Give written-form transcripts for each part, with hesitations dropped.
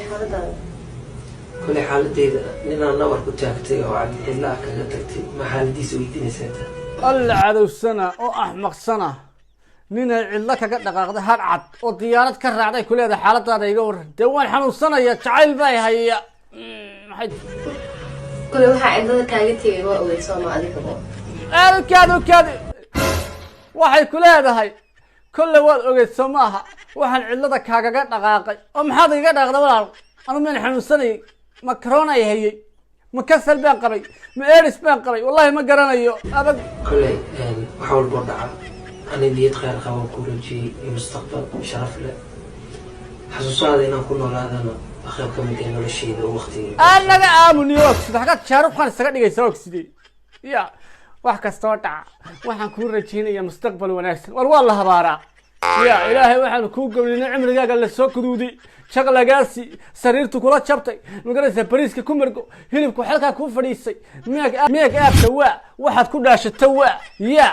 Xaaladaada? Koley xaaladeyda, ninaan nabar ku taagtay oo cabdixilla ah kaga tagtay, ma xaaladiisa weydiinaysaa ta? Alla cadowsana oo axmaqsana, ninay cidlo kaga dhaqaaqday har cad oo diyaarad ka raacday ku leedahay xaaladaada iga waran. Dee waan xanuunsanaya, jacayl baa haya. Maxay? Kule waxaa cidlada kaaga tegay waa ogeyd, sooma adigabo? Aadkaad kaadi, waxay ku leedahay kolle waad ogeyd, soo maaha? Waxaan cidlada kaagaga dhaqaaqay oo maxaad igaga dhaqaaqday, walaal? Anu maan xanuunsanayay? Ma corona ay hayay? Ma kasal baan qabay? Ma AIDS baan qabay? Wallahi ma garanayo abag. Koley wax walboo dhaca, ani niyad khayr qaban ku rajiyey iyo mustaqbal sharaf leh. Xasuusaada inaan ku noolaadana waa qayb ka mid ah nolosheyda oo waqtiga. Anaga aamuniyo ogsida, xaggaad Shaarukh Khan isaga dhigaysa? Ogside ya, wax kastoo dhaca waxaan kuu rajaynaya mustaqbal wanaagsan. War waa la habaaraa ya. Ilaahay waxaanu kuu gowlinay cimrigaaga lasoo kuduuday, jaqlagaasi sariirtu kula jabtay, magaraysa? Bariiska ku margo, hilibku xalkaa kuu fadhiisay, meeg meeg aabka waa waxaad ku dhaashato waa ya.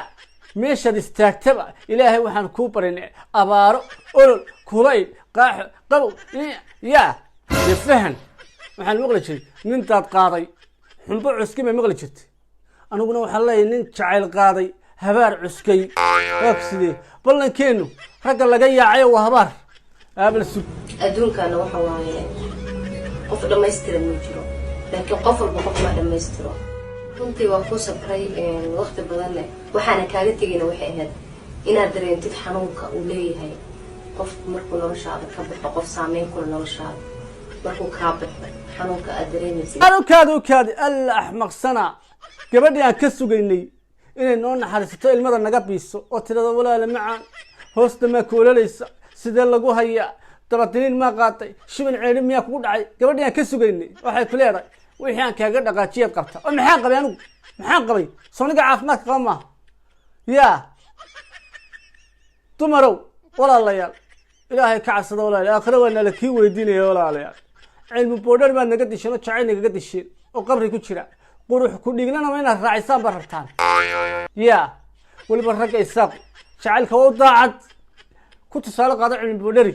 Meeshaad istaagtaba Ilaahay waxaan kuu barinay abaaro, olol, kulayl, qaaxo, qabow ya. Dee fahan, waxaan maqli jiray nin daad qaaday xumbo cuskay bay maqli jirtay. Aniguna waxaan leeyahay nin jacayl qaaday habaar cuskay. Waa ku sidee ballankeennu? Ragga laga yaacayo waa habaar aabal sug. Adduunkana waxa waaye qof dhammaystiran ma jiro, laakiin qof walba qof ma dhammaystiro. Runtii waa ku sabray waqti badanne, waxaana kaaga tegayna waxay ahayd inaad dareentid xanuunka uu leeyahay qof markuu noloshaada ka baxo, qof saameyn kula noloshaada markuu kaa baxo, xanuunka aad dareemaysid. Ukaadi, ukaadi. Alla axmaqsana, gabadhii aan ka sugaynay inay noo naxariisato, ilmada naga biiso oo tirada walaala macaan, hoosta maa koolalaysa, sidee lagu hayaa, dabadiniin maa qaatay, shiban ceedhin miyaa kugu dhacay, gabadhii aan ka sugaynay waxay ku leedahay wixii aan kaaga dhaqaajiyaad qabta. Oo maxaan qabay anigu? Maxaan qabay? Sooniga caafimaadka qaba maaha yaa. Dumarow, walaalayaal, Ilaahay ka cabsada. Walaalayaal, aakhire waa nala kii weydiinaya. Walaalayaal, Cilmi Boodhar baad naga disheen oo jacayl nagaga disheen oo qabri ku jira. Qurux ku dhiiglana ma inaad raacisaan baad rabtaan ya. Weliba ragga Isaaqu jacaylka waa u daacad. Ku tusaale qaado Cilmi Boodhari,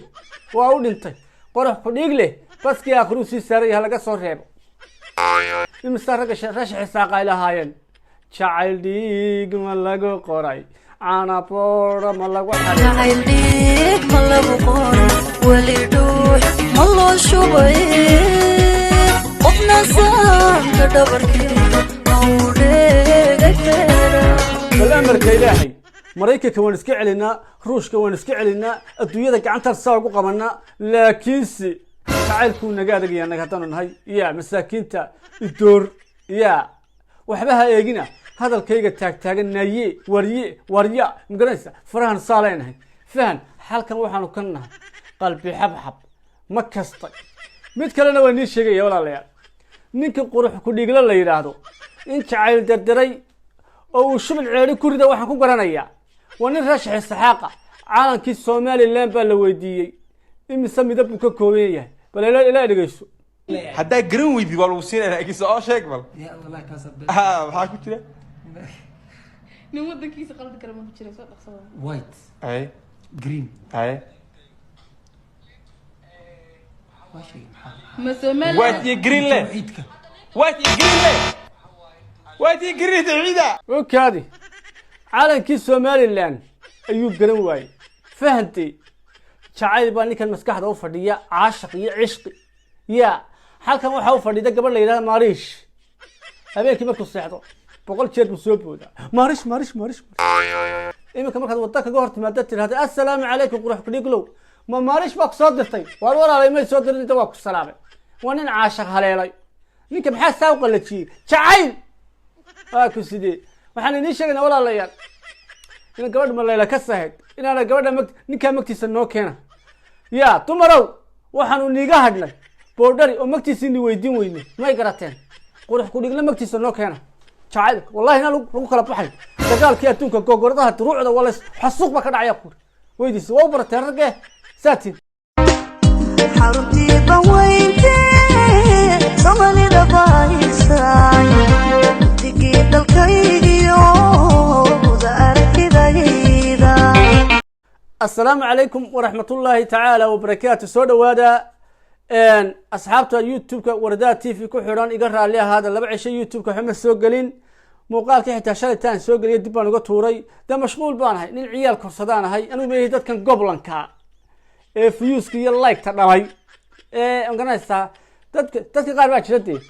waa u dhintay. Qurux ku dhiig leh baskii aakhiruu sii saaray, ha laga soo reebo. Imisa ragga rashax Isaaqa ay lahaayeen jacayl dhiig ma lagu qoray, canaboora ma lagu xaray? Jacayl dhiig ma lagu qoray, weli dhuux ma loo shubay, qofna saanka dhabarkeeda ma uu dheegay feera. Bal amarka Ilaahay, Maraykanka waan iska celinaa, Ruushka waan iska celinaa, adduunyada gacantaan saa ugu qabanaa, laakiinse jacaylkuu naga adagaya. Naga haddaanu nahay ya masaakiinta idoor ya, waxba ha eegina hadalkayga taagtaagan. Naaye, warye, warya, magaranaysa? Farahan saa leenahay. Fahan, xalkan waxaanu ka nahay qalbi xabxab ma kastay. Mid kalena waa nii sheegaya, walaalayaal. Ninka Qurux ku dhiigla la yidhaahdo in jacayl dardaray oo uu shubin ceedhi ku rida waxaan ku garanayaa waa nin rashax Isxaaqa. Calankii Somaliland baa la weydiiyey imise midab buu ka kooban yahay. Bal ila dhegeyso. Haddaa garan weydi waa lagu siinaya, laakiin soo sheeg bal. Ha, maxaa ku jira? Nin wadankiisa qaldi kara ma ku jira, soo dhaqsada. White. Ay. Green. Ay. Waa shay maxaa? Ma Somaliland? White iyo green le. Tawxiidka. White iyo green le, white iyo green, tawxiida. Okaadi, calankii Somaliland ayuu garan waayey. Fahantay? Jacayl baa ninkan maskaxda u fadhiya, caashaq iyo cishqi ya. Halkan waxaa u fadhida gabadh la yidhahda Maariish. Habeenkii markuu seexdo 100 jeer buu soo boodaa: Maarish, Maarish, Maarish. Iminka markaad wadda kaga hor timaada, tidhahda assalaamu calaykum, Qurux kudhiglow, ma Maariish baa ku soo dirtay? Waar walaalay, may soo dirin inta waa ku salaamay. Waa nin caashaq haleelay. Ninka maxaa saa u qalajiyey? Jacayl waa ku sidee. Waxaan idiin sheegaynaa, walaalayaal, in gabadha malayla ka sahayd inaana gabadha mag ninkaa magtiisa noo keena. Ya dumarow, waxaanu niiga hadhnay Boodhari oo magtiisa ni weydiin weyne, may garateen? Qurux kudhigla magtiisa noo keena. Jacaylka wallahi inaan lagu kala baxay dagaalkii adduunka, gogoradaha duruucda waa lays xasuuq baa ka dhacaya. Kuri weydiisa waa u barateen raggee saatiin. Xaruntii banweyntee Soomaalida bahaysay, digii dalkaygiyo wada aragtidayda. Assalaamu calaykum waraxmatullaahi tacaala wabarakaatu. Soo dhawaada. Asxaabta YouTube-ka Wardaa TV ku xidhan, iga raalli ahaada. 2 cisho YouTube-ka waxba ma soo gelin. Muuqaalkii xitaa shalaytaan soo geliya dib baan uga tuuray. Dee mashquul baan ahay, nin ciyaal korsadaan ahay. Anigu meehi dadkan goblanka ee viewska iyo like-ta dhalay ee magaranaysaa. Dadka qaar baa jira dee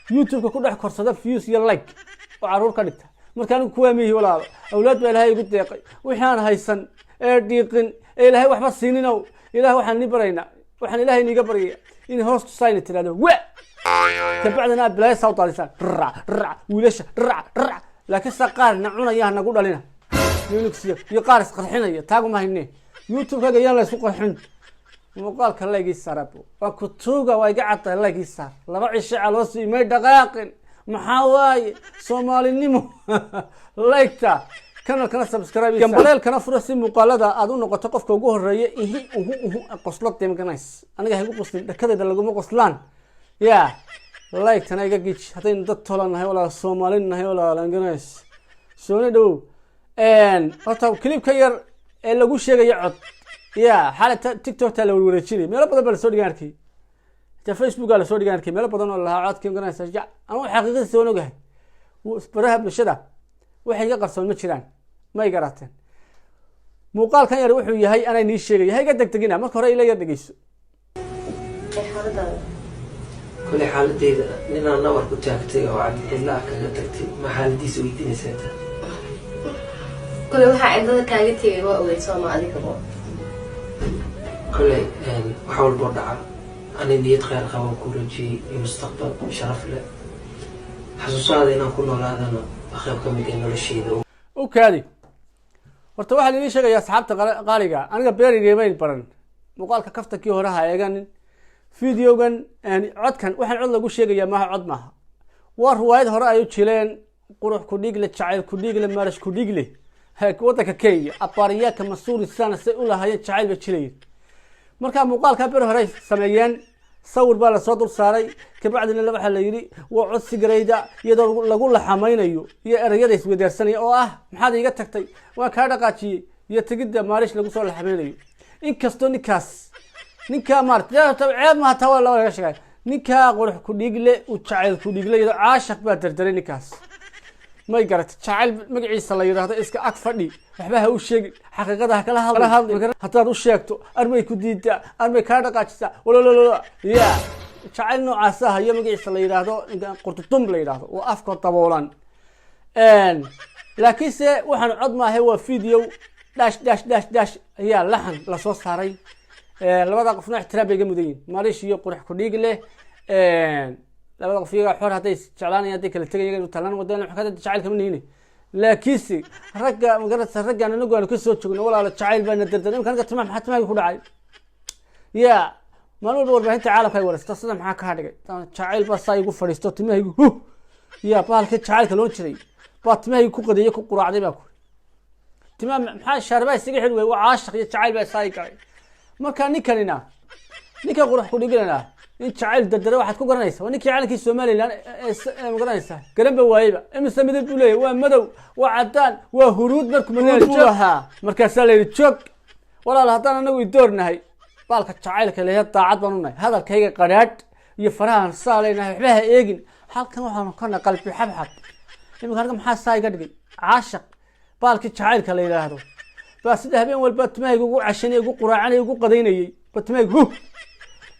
YouTube-ka ku dhex korsada views iyo like oo caruur ka dhigta. Marka anigu kuwaa mihi, walaalo. Awlaad baa Ilaahay igu deeqay. Wixii aan haysan ee dhiiqin ee Ilaahay waxba siinin, Ilaah waxaan ni baraynaa, waxaan Ilaahay niiga baryaya in hoos tusayna tirahdo wa kabacdina aad bilaaya saa u daadisaan, rac rac wiilasha, rac rac. Laakiin sa qaarna cunaya nagu dhalina Linux iyo qaar isqarxinaya taaguma hayne. YouTube-kaga yaan la isku qarxin. Muuqaalka like ii saar, abo, waa kutuuga, waa iga caddahay. Like ii saar. 2 cisho caloosi imay dhaqaaqin. Maxaa waaye? Soomaalinimo. Like-ta, kanalkana subscribe, gambaleelkana fura, si muuqaalada aad u noqoto qofka ugu horeeya. Ihi uhu uhu qoslo demganays. Aniga haygu qoslin, dhakadayda laguma qoslaan. Ya like-tana iga gij. Haddaynu dad tolan nahay, walaal, Soomaalin nahay, walaal, ganays soona dhowow. Horta clipka yar ee lagu sheegayo cod ya xalay TikTokta la warwareejinay, meelo badan baa lasoo dhigan arkay, xitaa Facebooka lasoo dhigan arkay, meelo badan oo lahaa codkii garanaysa. Ja anu xaqiiqadiisa waan ogahay. Baraha bulshada waxay iga qarsoon ma jiraan, may garateen. Muuqaalkan yar wuxuu yahay anay nii sheegaya. Ha iga degdegina, marka hore ila yar dhegeyso. Ee xaaladaada? Koley xaaladeyda, ninaan nabar ku taagtay oo cabdicilla ah kaga tagtay, ma xaaladiisa weydiinaysaa ta? Kole waxaa cindada kaaga tegay waa ogeyd, sooma adigabo? Koley wax walboo dhaca, ani niyad khayr qaba ku rajiyey iyo mustaqbal sharaf leh. Xasuusahaada inaan ku noolaadana waa qayb ka mid ah nolosheyda. U kaadi. Horta waxaan idiin sheegaya, asxaabta qaaliga, aniga beerigeemayn baran. Muuqaalka kaftankii hore ha eeganin. Videogan codkan waxaan cod lagu sheegaya maaha, cod maaha, waa riwaayad hore ay u jileen Qurux ku Dhiigle, Jacayl ku Dhiigle, Maarash ku Dhiigle, waddanka Kenya abaariyaaka masuuri sana say u lahaayeen jacayl bay jilayeen. Markaa muuqaalkaa ber hore ay sameeyeen, sawir baa lasoo dul saaray, kabacdina waxaa la yidhi waa cod sigarayda, iyadoo lagu laxamaynayo iyo ereyada isweydaarsanaya oo ah "Maxaad iiga tagtay? Waan kaa dhaqaajiyey" iyo tegidda maarish lagu soo laxamaynayo. Inkastoo ninkaas, ninkaa maarata, ceeb maha taa, waa laga sheegay. Ninkaa Qurux ku Dhiigle uu Jacayl ku Dhiigle iyadoo caashaq baa dardaray ninkaas, may garatay? Jacayl magaciisa la yidhaahdo iska ag fadhi, waxba ha u sheegin, xaqiiqada ha kala hadli. Haddaad u sheegto, armay ku diidaa, armay kaa dhaqaajisaa, walololo. Ya jacayl noocaasa hayo, magaciisa la yidhaahdo qurtutum la yidhaahdo oo afka daboolan. Laakiinse waxaan cod maahay, waa video dash dash dash dash ayaa laxan lasoo saaray. Labada qofna ixtiraam bay iga mudan yihin, Maarish iyo Qurux ku Dhiig leh. Labada qof iyagaa xor, hadday jeclaanaya, hadday kala tegaya, talaan wadaan jacayl kama nihine. Laakiinse ragga, magaratay, raggaan anagu aanu kasoo joogno, walaalo, jacayl baana dardar. Imka aniga timaha, maxaa timahayga ku dhacay? Ya maalin walba warbaahinta caalamka ay waraysato, sida maxaa kaa dhigay? Jacayl baa saa igu fadhiisto timahaygu huh. Ya bahalka jacaylka loo jiray baa timahaygu ku qadeeyey, ku quraacday baa ku timaha. Maxaa shaarbaa isaga xidhi way? Waa caashaq iyo jacayl baa saa i galay. Marka ninkanina, ninka Qurux ku Dhiganana, in jacayl dardare waxaad ku garanaysa waa ninkii calankii Somaliland ma garanaysaa? Garan ba waayeyba. Imise midab buu leeyahy? Waa madow, waa cadaan, waa huruud. Markuu buu ahaa, markaasaa la yidhi joog. Walaal, haddaan anagu idoornahay, baalka jacaylka leeya daacad baan unahay. Hadalkayga qadhaadh iyo farahan saa leenahay, waxba ha eegin. Halkan waxaanu kana qalbi xabxab. Iminka aniga maxaa saa iga dhigay? Caashaq baalkii jacaylka la yidhaahdo baa sida habeen walba timahayga ugu cashanay, ugu quraacanay, ugu qadaynayay ba timahayga huh.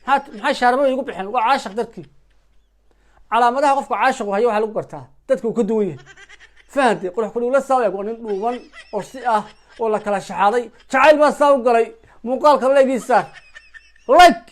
Maxaa shaarabada igu bixeen? Waa caashaq dadkii. Calaamadaha qofka caashiqu hayo waxaa lagu gartaa dadka uu ka duwan yahay, fahantay? Qurux kudhigla saa eg, waa nin dhuuban oo si ah oo la kala shaxaaday. Jacayl baa saa u galay. Muuqaalka like ii saar, like.